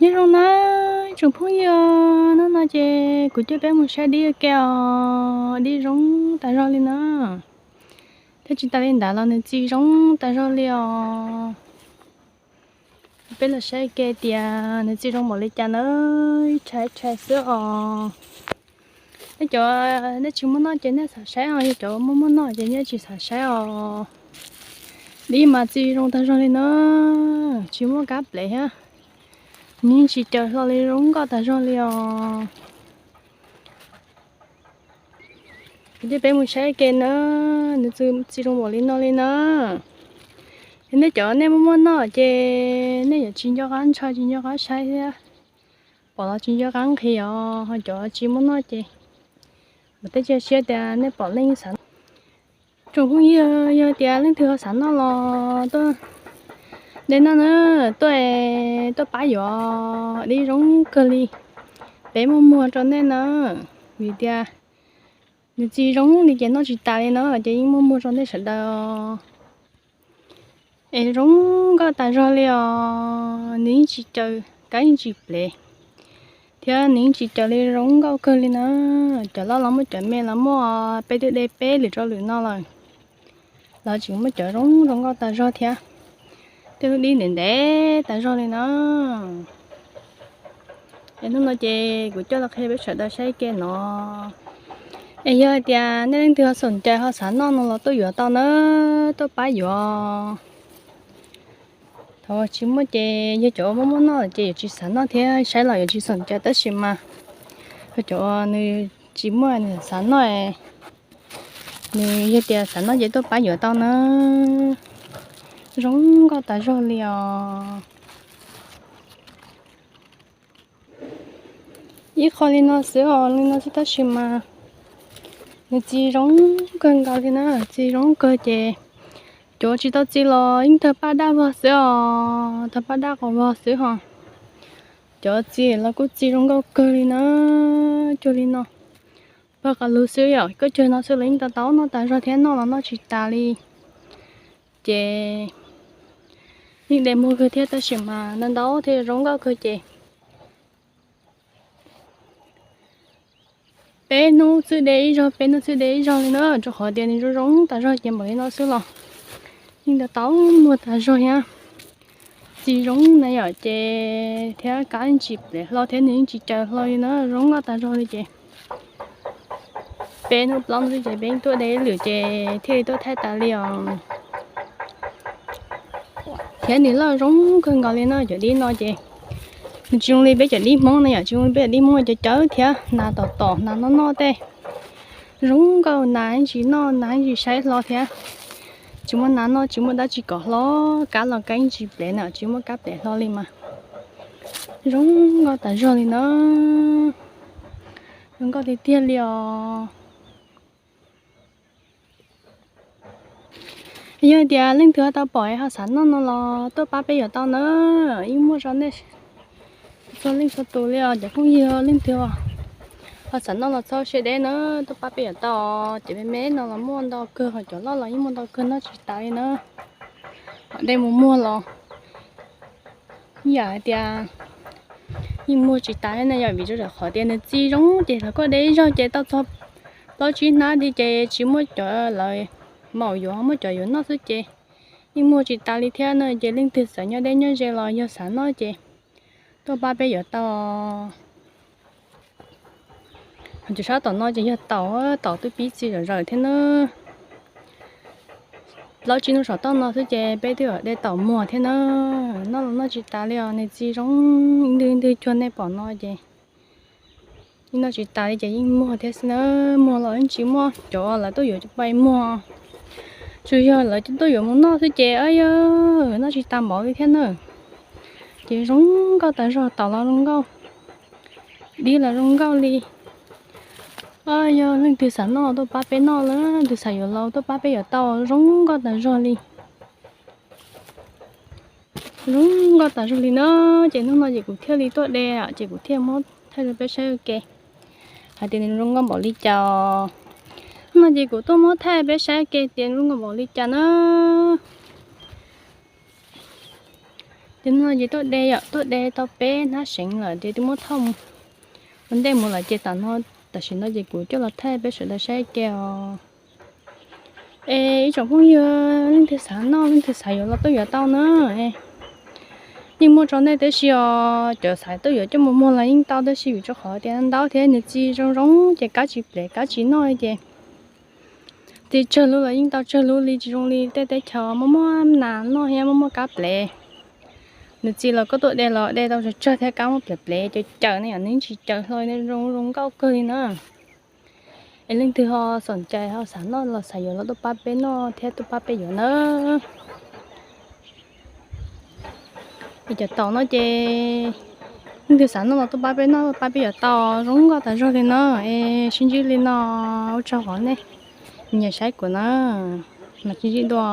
Nyob zoo na tsoom phooj ywg, hnub no ces kuv coj peb mus saib dib ua ke os, dib zoo tas zog li na. Thiab tsis tas li ntawd los nws txi zoo tas zog li os. Peb los saib ua ke tias nws txi zoo npaum li cas na, ib tshai ib tshai xwb os. Nej cov nej tsis muaj noj ces nej xav saib os, yog cov muaj muaj noj ces nej tsis xav saib os. Dib mas txi zoo tas zog li na, tsis muaj kab plev thiab, nws yeej tsis caws hlo li, zoo nkauj tas zog li os. Kuv coj peb mus saib ua ke na, nws txi zoo npaum li no li na. Yog nej cov nej muaj muaj noj ces nej yuav tsis nco qab ntshaw tsis nco qab saib thiab, pom los tsis nco qab nqhis os, ho cov tsis muaj noj ces kuv twb cia siab tias nej pom nej yeej xav. Tsoom phooj ywg, yog tias leej twg ho xav noj los tuaj de noj na, tuaj, tuaj pab yuav, dib zoo kawg li. Peb muaj muag rau nej na, vim tias nws txi zoo li ces noj tsis tas li na, ces yeej muaj muag rau nej sawv daws. Es zoo nkauj tas zog li os, nws yeej tsis caws, kab yeej tsis plev, thiab nws yeej tsis caws li, zoo nkauj kawg li na. Cov loj los muaj, cov me los muaj, peb twb de peb lwm rau lwm no lawm. Los tseem muaj cov zoo zoo nkauj tas zog thiab, tej lub dib ntev ntev tas zog li na. Es hnub no ces kuv coj los qhia peb sawv daws saib ua ke no. Es yog hais tias nej leej twg ho xoom cai ho xav noj no los tuaj yuav tau na, tuaj pab yuav. Thaum tsis muaj ces yog cov muaj muaj noj ces yuav tsis xav noj thiab, saib los yuav tsis xoom cai, tab sis mas yog cov nws tsis muaj nws xav noj, nws yog tias xav noj ces tuaj pab yuav tau na. Zoo nkauj tas zog li os. Ib qho li no xwb os, li no xwb tab sis mas nws txi zoo kawg nkaus li na, txi zoo kawg ces cov tsis tau txi los yeej tawg paj daj vog xwb os, tawg paj daj qos vog xwb ho. Cov txi los kuj txi zoo nkauj kawg li na, cuag li no. Pawg qos lug xwb yom, koj cuag no xwb los yeej tau tau noj tas zog thiab, noj los noj tsis tas li. Ces yeej de muag kawg thiab tab sis mas ntau ntau thiab zoo nkauj kawg ces peb hnub xwb de ib zaug, peb hnub xwb de ib zaug li na, rau qhov tias nws zoo zoo tas zog ces npaum li no xwb los yeej tau tau muag tas zog thiab. Txi zoo na yom, ces thiab kab yeej tsis plev hlo thiab nws yeej tsis caws hlo li na, zoo nkauj tas zog li ces peb hnub plaub hnub xwb ces peb tuaj de ib lwm ces thiaj li tuaj thaij tas li os. Thiab nws loj zoo kawg nkaus li no, cov dib no ces nws tsis zoo li peb cov dib Hmoob na yom, tsis zoo li peb cov dib Hmoob cov cawv thiab nas tom tom nas noj noj tej. Zoo nkauj, nas yeej tsis noj, nas yeej tsis saib hlo thiab. Tsis muaj nas noj, tsis muaj dab tsi kom hlo, kab los kab yeej tsis plev na, tsis muaj kab plev hlo li mas. Zoo nkauj tas zog li na. Zoo nkauj tiag tiag li os. Yog tias leej twg ho tau pom ho xav noj no los tuaj pab peb yuav tau na. Yeej muaj rau nej txhua leej txhua tus li os, cov phooj ywg leej twg ho xav noj los txhob siab deb na, tuaj pab peb yuav tau. Ces me me no los muaj ntau kawg, ho cov loj los yeej muaj ntau kawg, noj tsis tas li na. Ho de mus muag los yam hais tias yeej muag tsis tas li na yom, vim rau qhov tias nws txi zoo ces los koj de ib zaug ces tau txog plaub tsib hnab li ces tsis muaj cov lawv maum yuav, muaj cov yuav noj xwb ces yeej muag tsis tas li thiab na. Ces leej twg txawm nyob deb nyob ze los yog xav noj ces tuaj pab peb yuav tau. Cov sab tom no ces yog taum, taum twb pib txi zom zaws thiab na. Plaub tsib hnub saum toj no xwb ces peb twb de taum muag thiab na. Noj los noj tsis tas li os, nws txi zoo ib ntwg ib ntwg cuag nej pom no ces yeej noj tsis tas li ces yeej muag thiab xwb na. Muag los yeej tsis muaj cov lawv tuaj yuav pais muag, tsuas yog lawv tuaj yuav mus noj xwb ces yog noj tsis tas npaum li thiab na. Ces zoo nkauj tas zog, taum los zoo nkauj, dib los zoo nkauj li. Yog leej twg xav noj tuaj pab peb noj, leej twg xav yuav los tuaj pab peb yuav tau, zoo nkauj tas zog li. Zoo nkauj tas zog li na. Ces hnub no ces kuv thiaj li tuaj de, ces kuv thiaj muab thaij rau peb saib ua ke hais tias nws zoo nkauj npaum li cas. Hnub no ces kuv tuaj muab thaij peb saib ua ke tias zoo nkauj npaum li cas na. Ces no ces tuaj de yom, tuaj de tau peb hnab seev lawm ces twb muab thauj ua ntej mus lawm ces tam no, tam sim no ces kuv coj los thaij peb sawv daws saib ke os. Es ib tsoom phooj ywg, leej twg xav noj, leej twg xav yuav los tuaj yuav tau na. Yeej muaj tso ntej tib si os, cov xav tuaj yuav coj mus muag los yeej tau tib si, vim rau qhov tias ntau thiab nws txi zoo zoo ces kab tsis plev kab tsis noj li ces txi tsawg lub los yeej tau tsawg lub li, tsis zoo li tej teb chaws muaj muaj nas noj thiab muaj muaj kab plev. Nws txi los koj tuaj de los de tau tsawg tsawg thiab kab muab plev plev caws caws ne yom, nws yeej tsis caws hlo, zoo zoo nkauj kawg li na. Es leej twg ho xoom cai ho xav noj los xav yuav los tuaj pab peb noj thiab tuaj pab peb yuav na. Es cov taum no ces leej twg xav noj los tuaj pab peb noj, pab peb yuav tau, zoo nkauj tas zog li no. Es sib ntsib li no, ua tsaug qhov nej nyiam saib kuv na, mas sib ntsib dua.